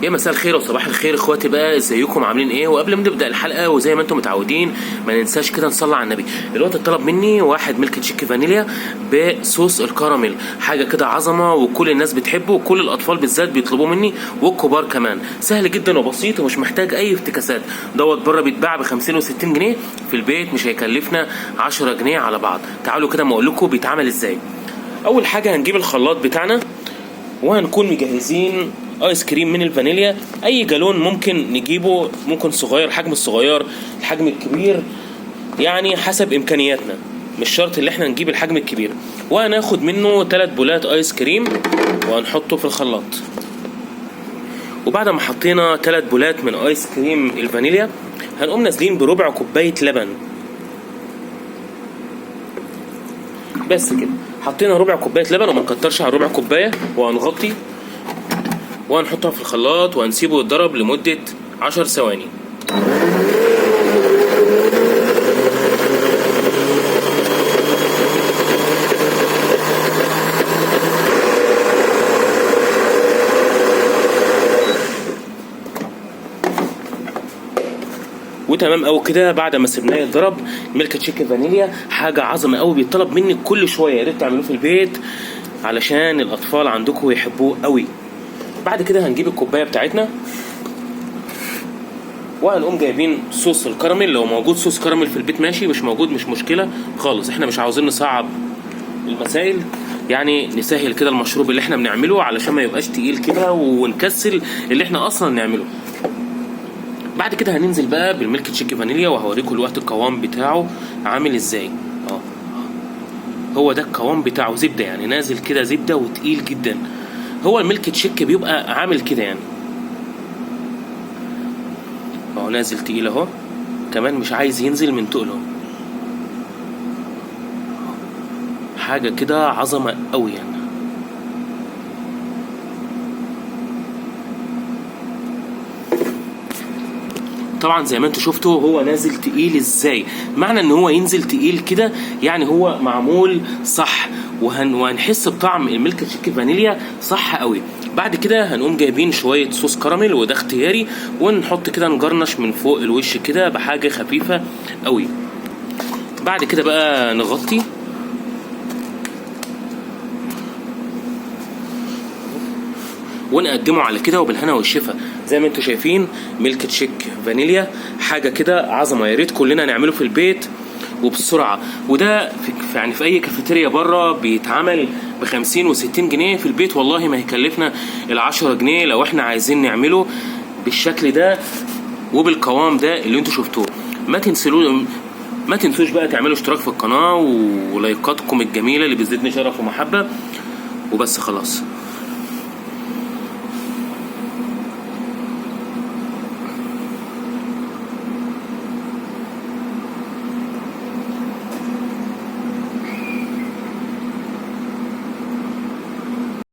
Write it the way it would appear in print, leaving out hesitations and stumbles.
يا مساء الخير وصباح الخير اخواتي بقى، ازيكم عاملين ايه؟ وقبل ما نبدا الحلقة وزي ما انتم متعودين ما ننساش كده نصلي على النبي. الوقت اتطلب مني واحد ميلك تشيك فانيليا بصوص الكراميل، حاجة كده عظمه وكل الناس بتحبه وكل الاطفال بالذات بيطلبوه مني والكبار كمان. سهل جدا وبسيط ومش محتاج اي افتكاسات. دوت بره بيتباع ب 50 و60 جنيه، في البيت مش هيكلفنا 10 جنيه على بعض. تعالوا كده ما اقول لكم بيتعمل ازاي. اول حاجة هنجيب الخلاط بتاعنا وهنكون مجهزين ايس كريم من الفانيليا، اي جالون ممكن نجيبه، ممكن صغير، الحجم الصغير، الحجم الكبير، يعني حسب امكانياتنا، مش شرط اللي احنا نجيب الحجم الكبير. وهناخد منه 3 بولات ايس كريم وهنحطه في الخلاط. وبعد ما حطينا 3 بولات من ايس كريم الفانيليا هنقوم نازلين بربع كوباية لبن بس كده. حطينا ربع كوباية لبن وما نكترش على ربع كوباية، وهنغطي وهنحطها في الخلاط وهنسيبه يتضرب لمدة 10 ثواني. وتمام قوي كده. بعد ما سيبناه يتضرب ميلك تشيك فانيليا حاجة عظمه قوي، بيطلب مني كل شوية، يا ريت تعملوه في البيت علشان الاطفال عندكم يحبوه قوي. بعد كده هنجيب الكوباية بتاعتنا وهنقوم جايبين صوص الكراميل. لو موجود صوص كراميل في البيت ماشي، مش موجود مش مشكلة خالص، احنا مش عاوزين نصعب المسائل، يعني نسهل كده المشروب اللي احنا بنعمله علشان ما يبقاش تقيل كده ونكسل اللي احنا اصلا نعمله. بعد كده هننزل بقى بالميلك تشيك فانيليا وهوريكم الوقت القوام بتاعه عامل ازاي. هو ده القوام بتاعه، زبدة يعني، نازل كده زبدة وتقيل جدا. هو الميلك تشيك بيبقى عامل كده يعني، اهو نازل تقيل اهو، كمان مش عايز ينزل من تقله، حاجة كده عظمه قوي يعني. طبعا زي ما انتوا شفتوا هو نازل تقيل ازاي. معنى ان هو ينزل تقيل كده يعني هو معمول صح، وهنحس بطعم الميلك تشيك فانيليا صح قوي. بعد كده هنقوم جايبين شوية صوص كراميل وده اختياري، ونحط كده نجرنش من فوق الوش كده بحاجة خفيفة قوي. بعد كده بقى نغطي ونقدمه على كده وبالهنا والشفا. زي ما انتوا شايفين ميلك تشيك فانيليا حاجة كده عظمه، يا ريت كلنا نعمله في البيت وبسرعة. وده يعني في اي كافيتيريا بره بيتعمل ب 50 و60 جنيه، في البيت والله ما هيكلفنا ال10 جنيه لو احنا عايزين نعمله بالشكل ده وبالقوام ده اللي انتوا شفتوه. ما تنسوش بقى تعملوا اشتراك في القناة ولايكاتكم الجميلة اللي بتزيدني شرف ومحبه. وبس خلاص.